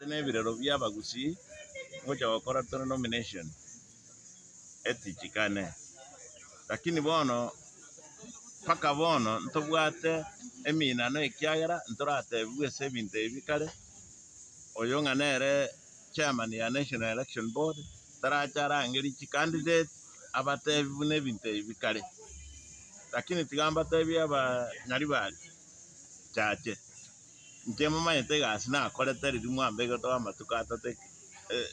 Nebirero bi'abagusii ngocha gokora tore nomination etichikane, lakini bono mpaka bono ntobwate eminano ekiagera ntoratebigwe ase ebinto ebi bikare, oyo ng'a nere chairman ya National Election Board tarache arangerie chicandidate abatebi buna ebinto ebi bikare. Lakini tiga mbatebie abanyaribari chache. Inche momanyete egasi nakorete riria mwambegete amatuko atato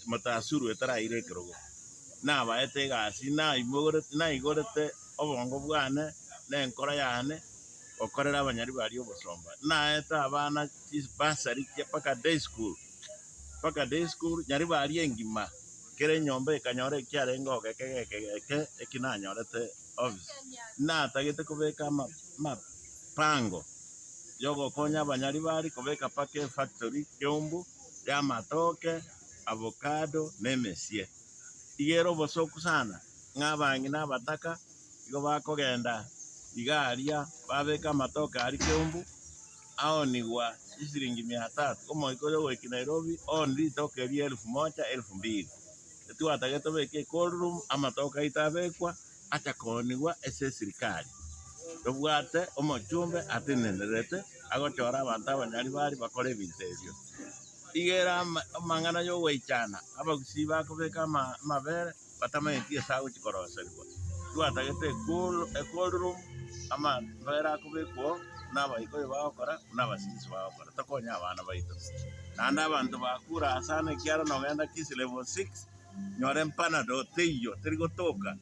motasuru etaraira ekerogo. Nabaete egasi naimogorete naigorete obongo bwane na enkoro yane gokorera abanyaribari obosomba. Naete abana chibursary mpaka day school, mpaka day school nyaribari engima kera enyomba ekanyora ekiarenge oo geke geke geke eki nanyorete office. Natagete kobeka amapango. y'ogokonya abanyaribari kobeka paka efactory keumbu y'amatoke, avocado na emesie. Iga ere obosoku sana ng'a abang'ina abataka igo bakogenda iga aria babeka amatoke aria keumbu aonigwa chisiringi mia tatu, omoika oyo ogoika Nairobi ooni ritoke erio elfu moja elfu mbili. Etwatagete tobeke ecold room amatoke aito abekwa. acha koonigwa ase esirikari. Tobwate omochumbe atenenerete agochora abanto abanyaribari bakore ebinto ebio. Iga ere amang'ana y'ogoichana, abagusii bakobeka amabere batamanyeti ase agochia koroserigwa. Twatagete ecold room, amabere akobekwa oo buna abaikoyo bagokora, buna abasirisi bagokora, tokonye abana baito. Naende abanto bakure sana ekiagera nogenda Kisii level six. Nyora empanado teiyo, teri gotoka.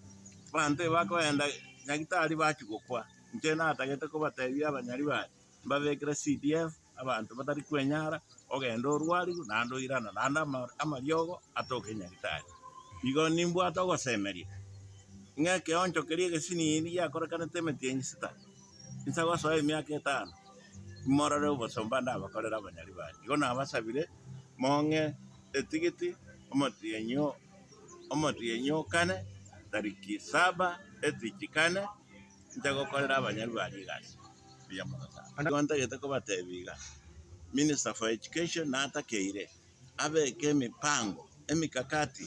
Abanto ebakogenda nyagitari bachia gokwa. Inche natagete kobatebia abanyaribari, mbabekere CDF, abanto batari kwenyara, ogende orwarigwe naende oirane, naende amariogo atoke nyagitari. Igo nimbwate ogosemeria, ng'a ekeoncho keria egesinini giakorekanete emetienyi sita, inse gosoa emiaka etano, morore obosomba ndabakorere abanyaribari. Igo nabasabire, mong'e etigiti omotienyi omotienyi o kane, tariki saba, etichi kane, inche gokorera abanyari baria egasi. Mbuya mono sana. Igo ntagete kobatebia iga, Minister for Education natakeire abeke emipango, emikakati,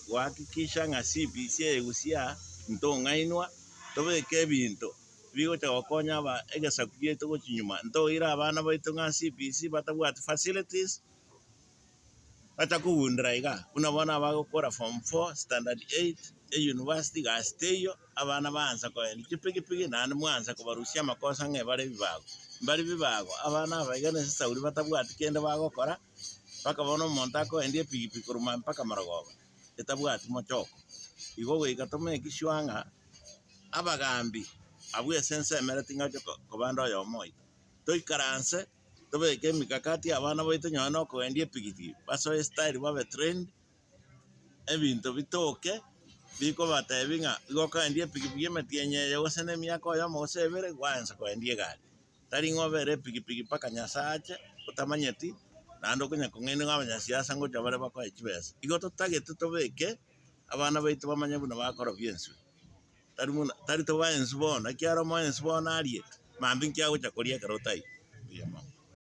gohakikisha ng'a CBC eye gusii aa, ntong'ainwa, tobeke ebinto bigocha gokonya aba egesaku giaito gochia nyuma, ntoire abana baito ng'a CBC batabwati facilities. Bacha kogundera iga, buna bono abagokora form four, standard eight, eyunivasiti gasi teiyo, abana baansa koenda chipigipigi naende mwansa kobarusia amakosa ng'a ebare ebibago. Mbari bibago, abana aba iga na esauri batabwati kende bagokora, mpaka bono omonto akoendia epigipigi korwa mambia mpaka marogoba, etabwati mochoko. Igo goika to make sure ng'a abagambi abwo ase ense ting'acha kobanda oyomo oito, toikaranse. Tobeke emikakati y'abana baito nonya na okogendia epigipigi, basoe estyle babe trained, ebinto bitoke, bikobatebia ng'a igo okogendia epigipigi emetienyi eye gose na emiaka oyomo gose ebere, gwaansa kogendia egari. Tari ng'a obere epigipigi mpaka Nyasaye ache, otamanyeti, naende okonya kong'ainwa ng'a abanyasiasa ngocha bare bakoe chibesa. Igo totagete tobeke, abana baito bamanye buna bakorobia enswe. Tari buna, tari tobae enswe bono, ekiagera omoe enswe bono arie, mambia inki agocha koria ekero otaiyo? Mbuya mono.